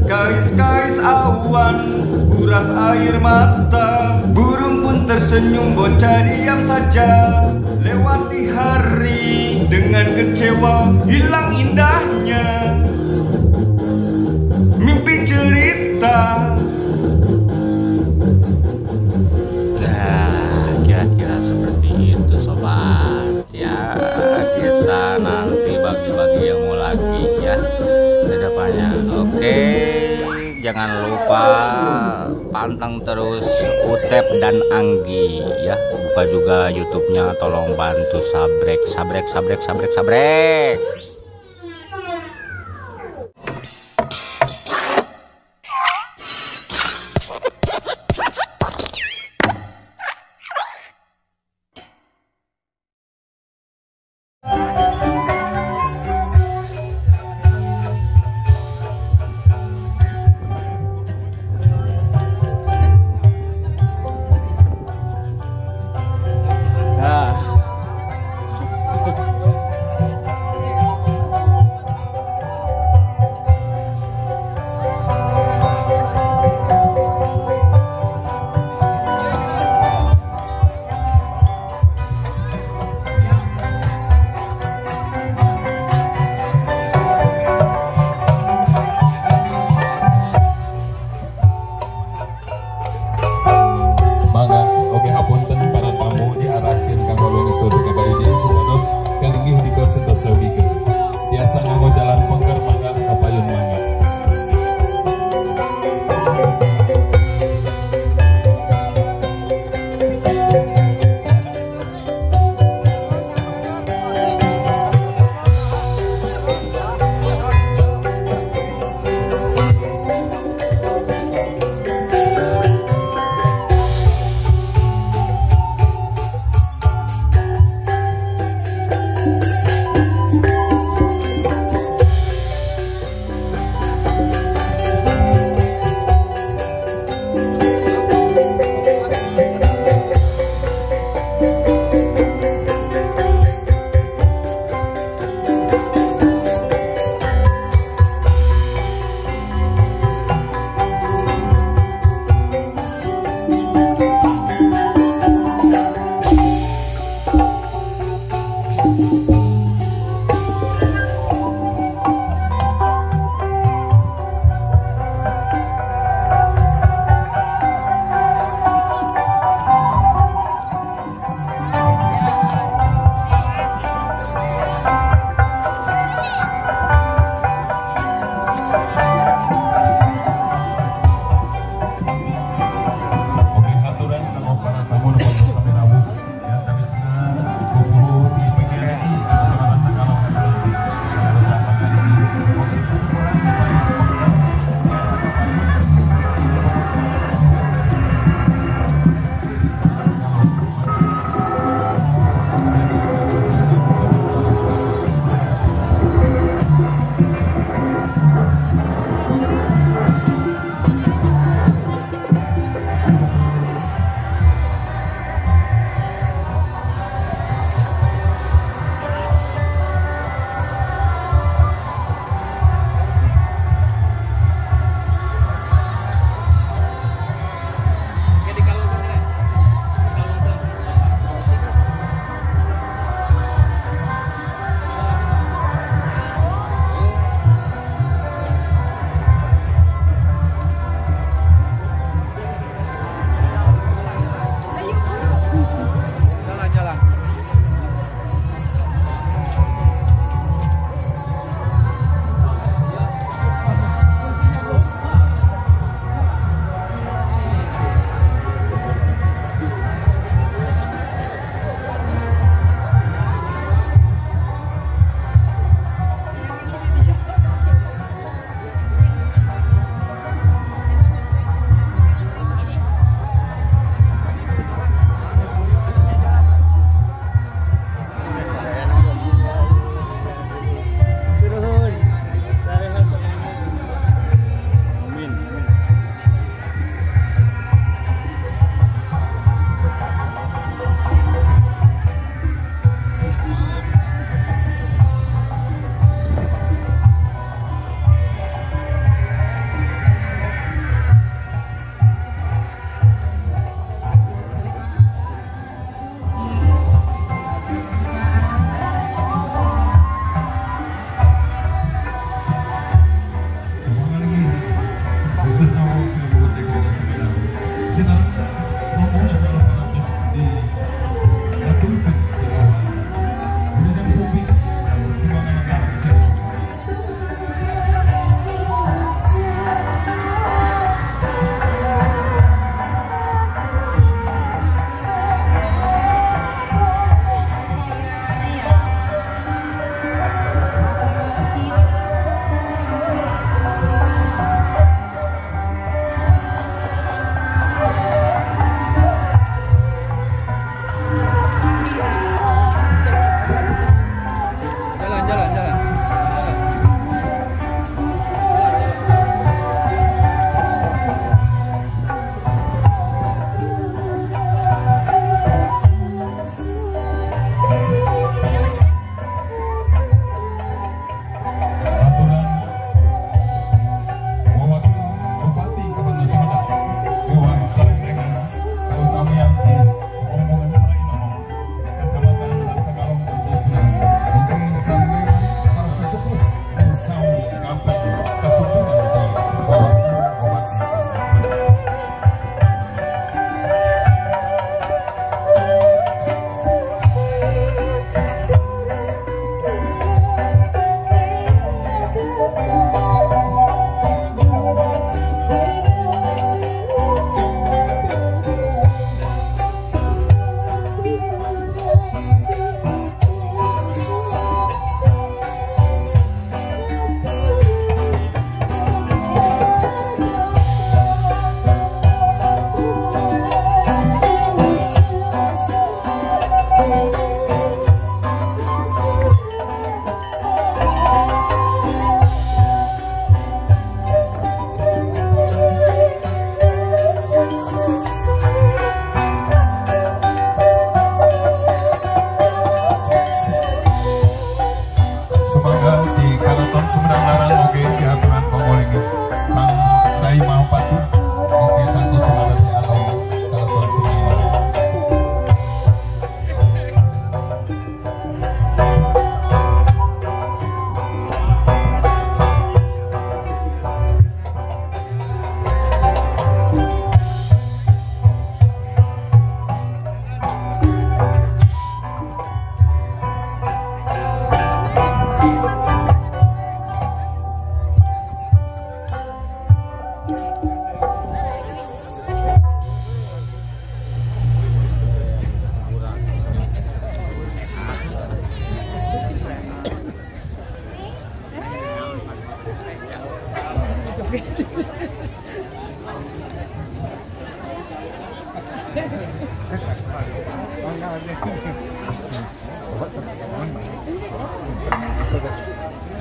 Kais-kais awan, buras air mata. Burung pun tersenyum, bocah diam saja. Lewati hari dengan kecewa, hilang indahnya mimpi cerita. Nah, kira-kira seperti itu sobat ya. Kita nanti bagi-bagi ilmu lagi ya di depannya. Oke, jangan lupa panteng terus Utep dan Anggi ya. Buka juga YouTube-nya, tolong bantu sabrek sabrek sabrek sabrek sabrek.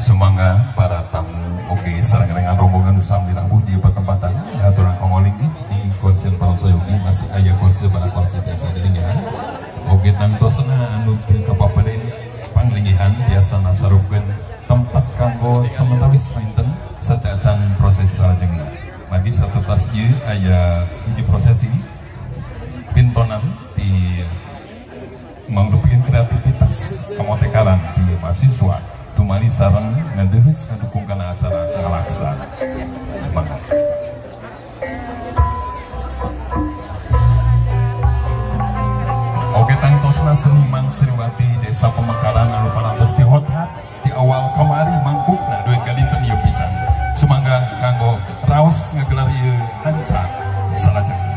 Sumangga para tamu oge sareng rombongan sami rawuh di pertempatan ngaturan kongoling di konser Sayogi masih aya konser bara konser tiasa dilinggihan oge tangtosna anu teu kapaperin panglingihan tiasa nasarupkeun tempat kanggo samentawis panginten sateuacan proses salajengna. Madi satutas ieu aya hiji prosesi pintonan di mangrupikeun kreativitas kamotekaran di mahasiswa tumali sareng ngadeuheus ngadukung kana acara ngalaksa. Semangat. Oke tangtosna seniman Sriwati Desa Pemekaran anu parantos dihothat di awal kamari mangkukna duit galinten ieu pisan. Sumangga kanggo raos ngagelar ieu hanca salajengna.